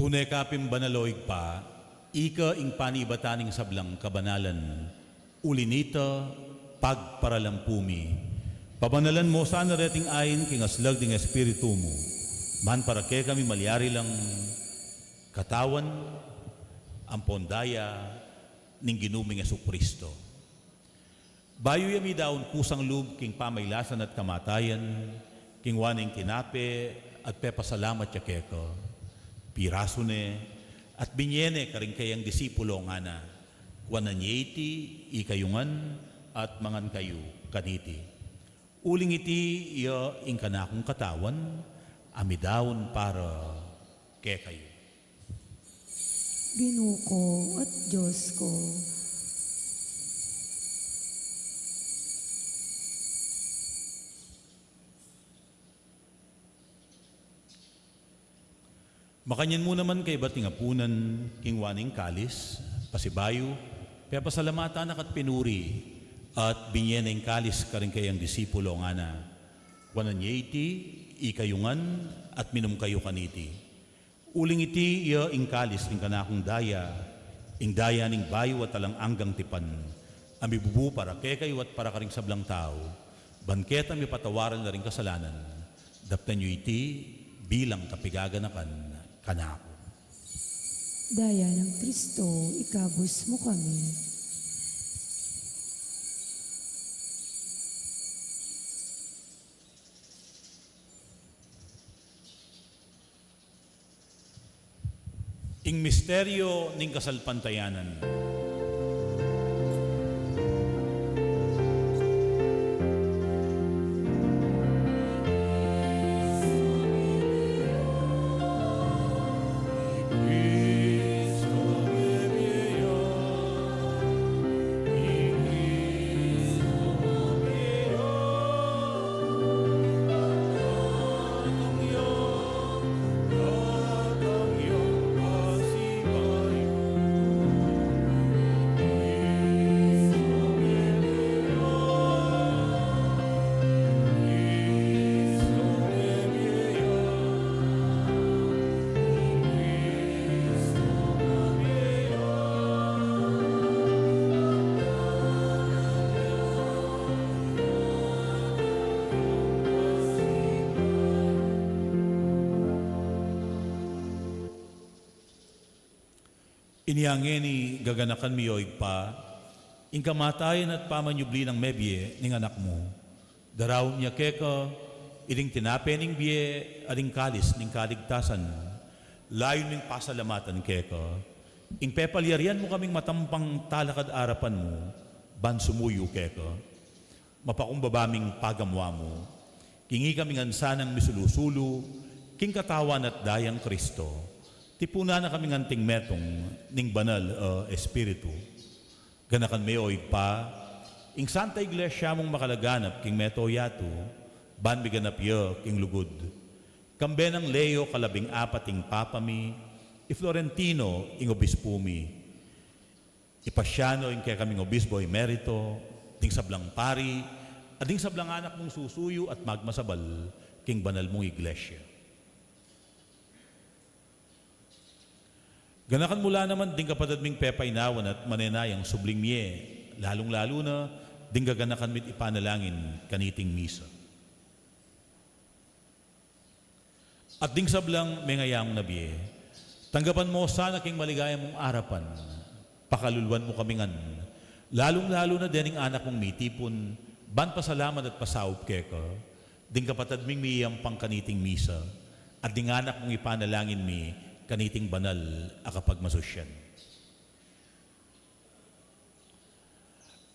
Tune ka pin banal, o Ibpa, ika ing panibatan ning sablang kabanalan. Uli nita, pagparalampu mi, pabanalan mo sana reting ain king aslag ning Espiritu mu, ban para kekami malyari lang katawan ampon daya ning Ginu ming Jesucristo. Bayu ya midaun kusang lub king pamailasan at kamatayan, kingwa ne ing tinape at pepasalamat ya keka, pirasu ne at binye ne karing kayang disipulo, ngana: Kuanan ye iti, ikayu ngan, at mangan kayu kaniti. Uling iti ya ing kanakung katawan, a midaun para kekayu. Ginu ku at Dios ku. Makanyan mu naman kaybat ning apunan, kingwa ne ing kalis, pasibayu, pepasalamatan na ka't pinuri, at binye ne ing kalis karing kayang disipulo, ngana: Kuanan ye iti, ikayu ngan, at minum kayu kaniti. Uling iti ya ing kalis ning kanakung daya, ing daya ning bayu at alang anggang tipan, a mibubu para kekayu at para karing sablang tau, ban keta mipatawaran la ring kasalanan. Daptan yu iti bilang kapigaganakan kanaku. Daya nang Kristo, ikabus mu kami. Ing misteryo ning kasalpantayanan. Inya ngeni gaganakan mi, o Ibpa, ing kamatayan at pamanyubli nang mebie ning Anak mu. Daraun ya keka iting tinape ning bie at ing kalis ning kaligtasan. Layun ming pasalamatan keka ing pepalyarian mu kaming matampang talakad arapan mu ban sumuyu keka. Mapakumbaba ming pagamu-amu king ikami ngan sanang misulu-sulu king Katawan at Dayang Kristo. Tipunan na kaming anting metung ning Banal a Espiritu. Ganakan me, o Ibpa, ing Santa Iglesia mung makalaganap king mabilug a yatu, ban miganap ya king lugud. Kambe nang Leo kalabing apat ing Papa mi, i Florentino ing Obispu mi, i Pasiano ing kekaming Obispo Emerito, ding sablang pari, at ding sablang anak mung susuyu at magmasabal king banal mung Iglesia. Ganakan mu la naman ding kapatad ming pepainawan at manenayang subling mie, lalung-lalu na ding gaganakan mi't ipanalangin kaniting misa. At ding sablang mengayang na bie, tanggapan mu sana king maligaya mung arapan, pakaluluan mu kami ngan, lalung-lalu na dening anak mung mitipun, ban pasalamat at pasaup keka, ding kapatad ming miyayampang kaniting misa, at ding anak mung ipanalangin mi kaniting banal a kapagmasusyan.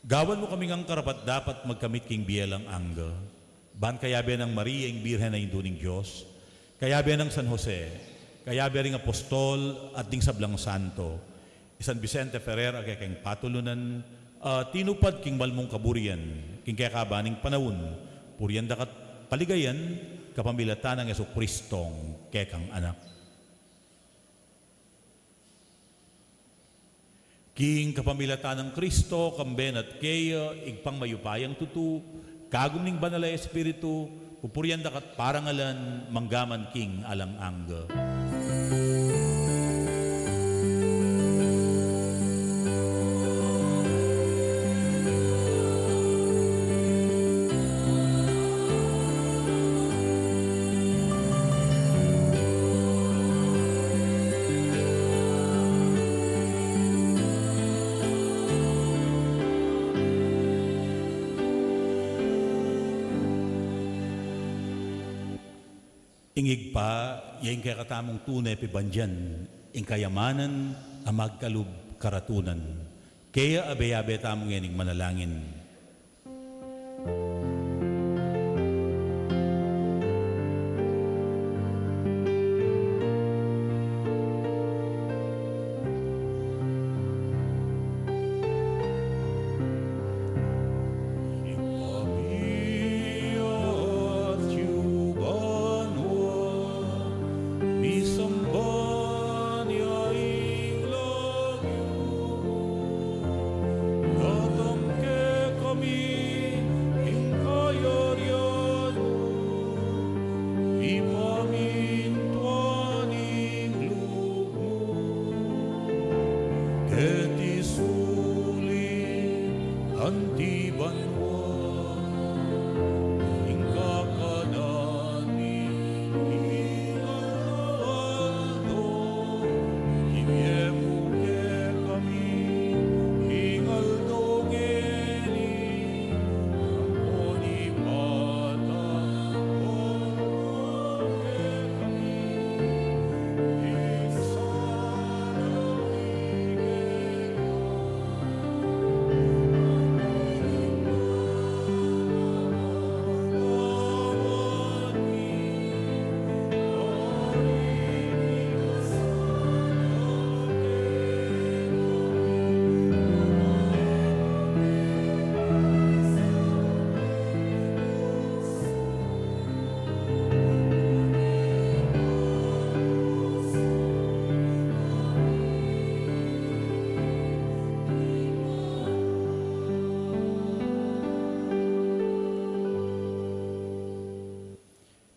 Gawan mu kami ngang karapat-dapat magkamit king bie alang angga, ban kayabe nang Maria ing Birhen a Indu ning Dios, kayabe nang San Jose, kayabe ring apostol at ding sablang santo, i San Vicente Ferrer a kekeng patulunan, a tinupad king malmung kaburian king kekaban ning panaun, purian daka't paligayan kapamilatan nang Jesucristong kekang Anak. King kapamilatan nang Kristo, kambe na at keya, Ibpang mayupayang tutu, kagum ning Banal a Espiritu, pupurian daka't parangalan, mangga man king alang angga. Ing Ibpa, ya ing kekatamung tune pibandian, ing kayamanan a magkalub karatunan. Kaya abe-abe tamu ngening manalangin.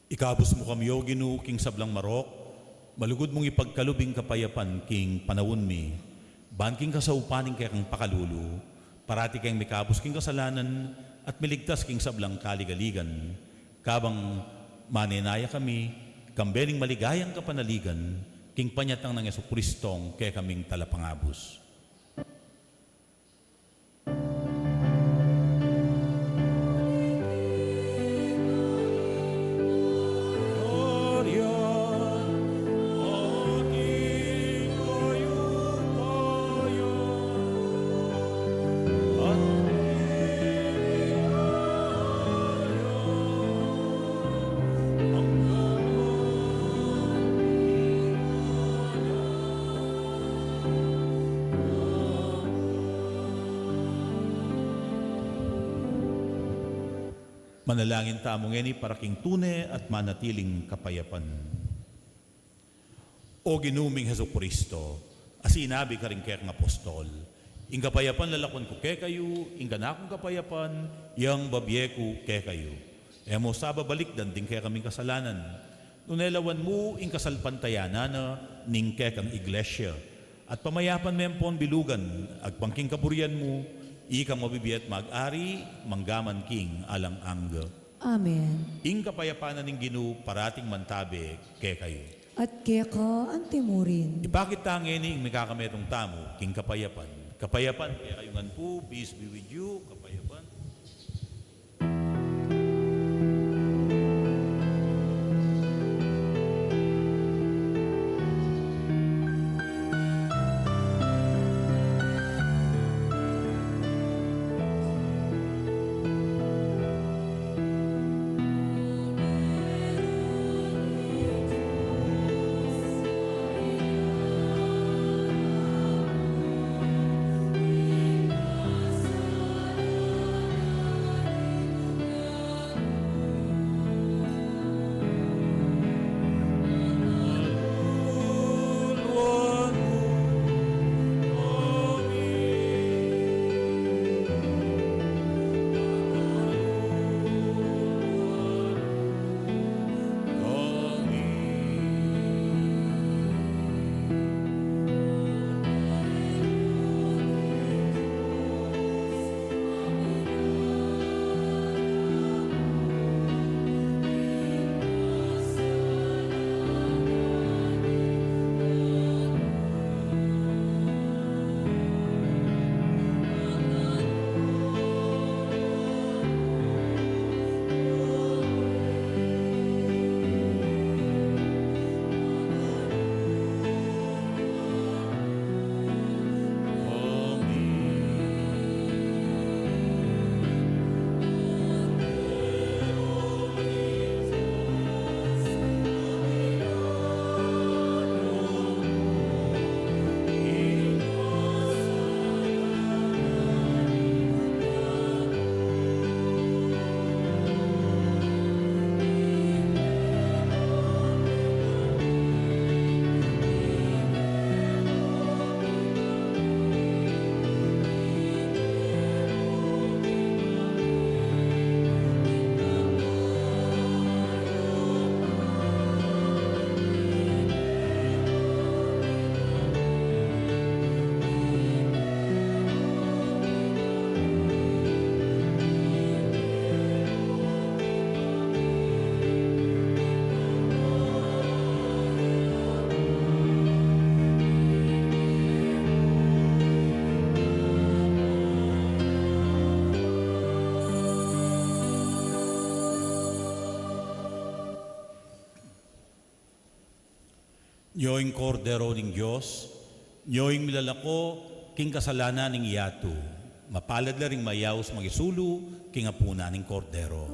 Ikabus mu kami, O Ginu, king sablang marok, malugud mung ipagkalub ing kapayapan king panaun mi, ban king kasaupan ning kekang pakalulu, parati keng mikabus king kasalanan at miligtas king sablang kaligaligan, kabang manenaya kami, kambe ning maligayang kapanaligan, king panyatang nang Jesucristong kekaming Talapangabus. Manalangin tamu ngeni para king tune at manatiling kapayapan. O Ginu ming Jesucristo, a sinabi karing kekang apostol, "Ing kapayapan lalakwan ku kekayu, ing kanakung kapayapan yang babie ku kekayu." E mu sa babalikdan ding kekaming kasalanan, nune lawan mu ing kasalpantayanan na ning kekang iglesia, at pamayapan me ampon bilugan, agpang king kaburian mu, ikang mabibie at mag-ari, mangga man king alang angga. Amen. Ing kapayapan na ning Ginu parating mantabe kekayu. At keka antimurin. Ipakit ta ngeni ing mikakametung tamu king kapayapan. Kapayapan kekayu ngan pu, peace be with you, kapayapan. Nyo ing Kordero ning Dios, nyo ing milalako king kasalanan ning yatu. Mapalad la ring mayaus mangisulu king apunan ning Kordero.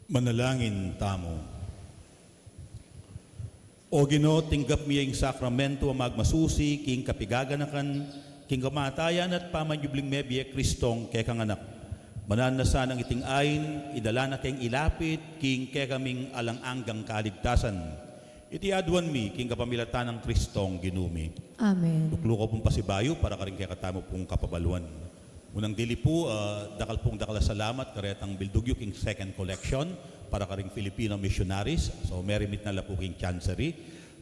Manalangin tamu. O Ginu, tinggap mi ya ing sakramentu a magmasusi king kapigaganakan king kamatayan at pamanyubling mebie Kristong kekang Anak. Mananu na sanang iting ain idala na keng ilapit king kekaming alang anggang kaligtasan. Iti aduan mi king kapamilatan nang Kristong Ginu mi. Amen. Tuklu ku pung pasibayu para karing kekatamu pung kapabaluan. Unang dili pu, ah, dakal pung dakal a salamat karetang bildug yu king second collection para karing Filipino missionaries. So, merimit na la pu king Chancery.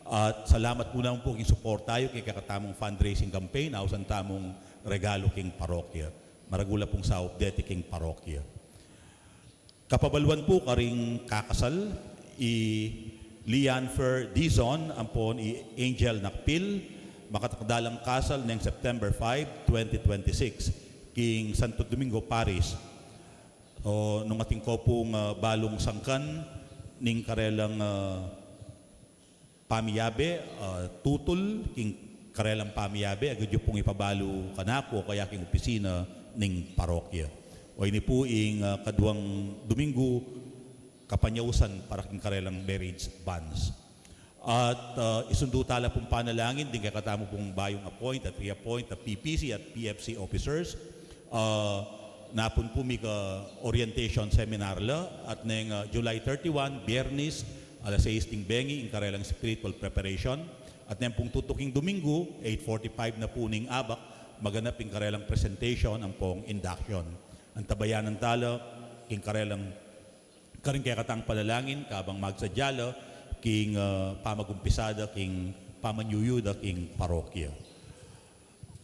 At salamat pu naman pu king suporta yu king kekatamung fundraising campaign, ausan tamung regalo king parokya. Maragul a pung saup deti king parokya. Kapabaluan pu karing kakasal, i Lianfer Dizon ampon i Angel Nakpil, makatakdalang kasal neng September five, twenty twenty-six, king Santo Domingo Parish. O, nung atin ko pung, ah, balung sangkan ning karelang, ah, pamiyabe, ah, tutul king karelang pamiyabe, agad yu pung ipabalu kanaku o kaya king opisina ning parokya. O ini pu ing, ah, kaduang Domingo kapanyausan para king karelang marriage bans. At, ah, isundu tala pung panalangin ding kekatamu pung bayung appoint at reappoint a P P C at P F C officers. Ah, napun pu mika orientation seminar la, at neng, ah, July thirty-one, Biyernes, alas sais ding bengi, ing karelang spiritual preparation, at neng pung tutuking Domingo, eight forty-five na pu ning abak, maganap ing karelang presentation ampong induction. Antabayanan tala king karelang, karing kekatang panalangin, kabang magsadya la king, ah, pamagumpisada king pamanyuyuda king parokya.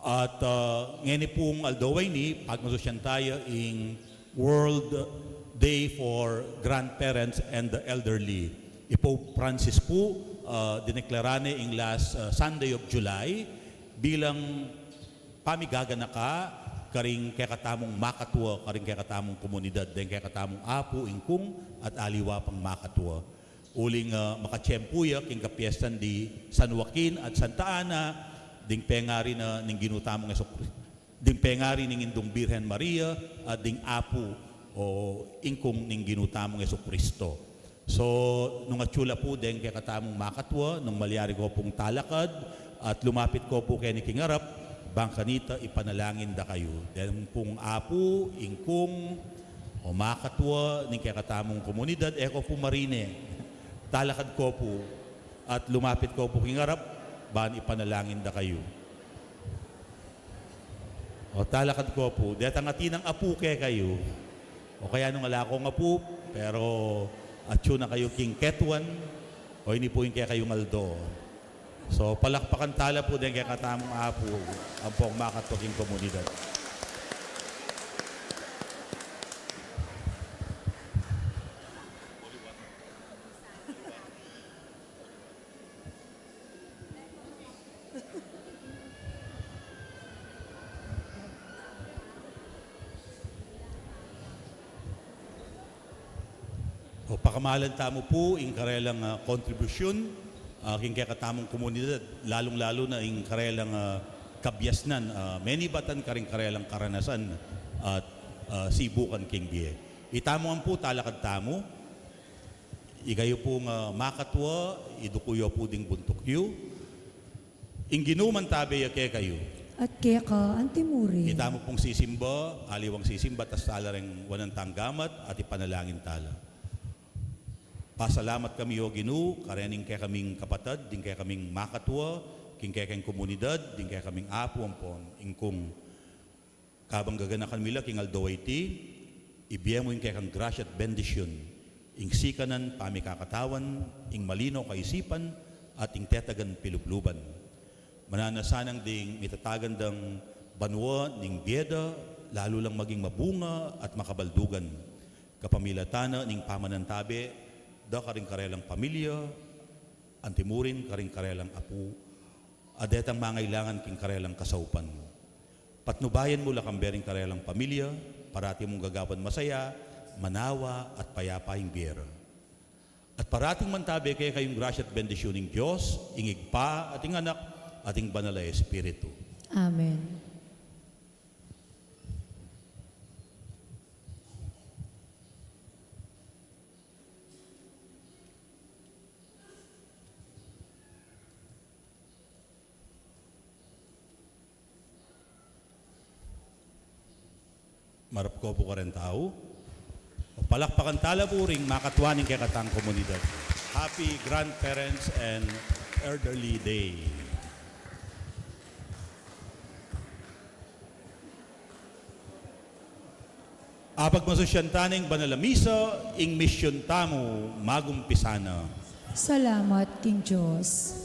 At, ah, ngeni pung aldo a ini, pagmasusyan taya ing World Day for Grandparents and the Elderly. I Pope Francis pu, ah, dineklara ne ing last, ah, Sunday of July bilang pamigaganaka karing kekatamung makatua, karing kekatamung komunidad, deng kekatamung apu, ingkung, at aliwa pang makatua. Uling, ah, makatiempu ya king kapiestan di San Joaquin at Santa Ana, ding pengari na ning Ginu tamung Jesu-, ding pengari ning Indung Birhen Maria, at ding apu o ingkung ning Ginu tamung Jesucristo. So, nung atyu la pu deng kekatamung makatua, nung malyari ko pung talakad at lumapit ko pu keni king arap, bang kanita ipanalangin da kayu. Deng pung apu, ingkung, o makatua ning kekatamung komunidad, e ko pu marine. Talakad ko pu at lumapit ko pu king arap, ban ipanalangin da kayu. O talakad ko pu, detang atin nang apu kekayu. O kaya nung ala kong apu, pero atyu na kayu king ketuan, o ini pu ing kekayung aldo. So, palakpakan tala pu deng kekatamung apu, ampong makatua king komunidad. O, pakamalan tamu pu ing karelang, ah, kontribusyun, ah, king kekatamung komunidad, lalung-lalu na ing karelang, ah, kabiasnan, ah, menibatan karing karelang karanasan at, ah, sibukan king bie. Itamu ngan pu, talakad tamu. Ikayu pung, ah, makatua, iduku yu pu ding buntuk yu. Ing Ginu mantabe ya kekayu. At keka antimurin. Itamu pung sisimba, aliwang sisimba, tas tala reng wanan tang gamat, at ipanalangin tala. Pasalamat kami, O Ginu, karening kekaming kapatad, ding kekaming makatua, king kekeng komunidad, ding kekaming apu ampon ingkung. Kabang gaganakan mi la king aldo a iti, ibie mu ing kekang grasya at bendisyun, ing sikanan pamikakatawan, ing malino kaisipan, at ing tetagan pilubluban. Mananu na sanang ding mitatagan dang banua ning bie da, lalu lang maging mabunga at makabaldugan. Kapamilatan na ning pamanantabe da karing karelang pamilya, antimurin karing karelang apu, a detang mangailangan king karelang kasaupan. Patnubayan mu la kambe ring karelang pamilya, parati mung gagawan masaya, manawa, at payapa ing bie ra. At parating mantabe kekayung grasya at bendisyun ning Dios, ing Ibpa, at ing Anak, at ing Banal a Espiritu. Amen. Marap ko pu karing tau. Palakpakan tala pu ring makatwa ning kekatang komunidad. Happy Grandparents and Elderly Day. Apagmasusyan ta ning banal a misa, ing misyon tamu magumpisa na. Salamat king Dios.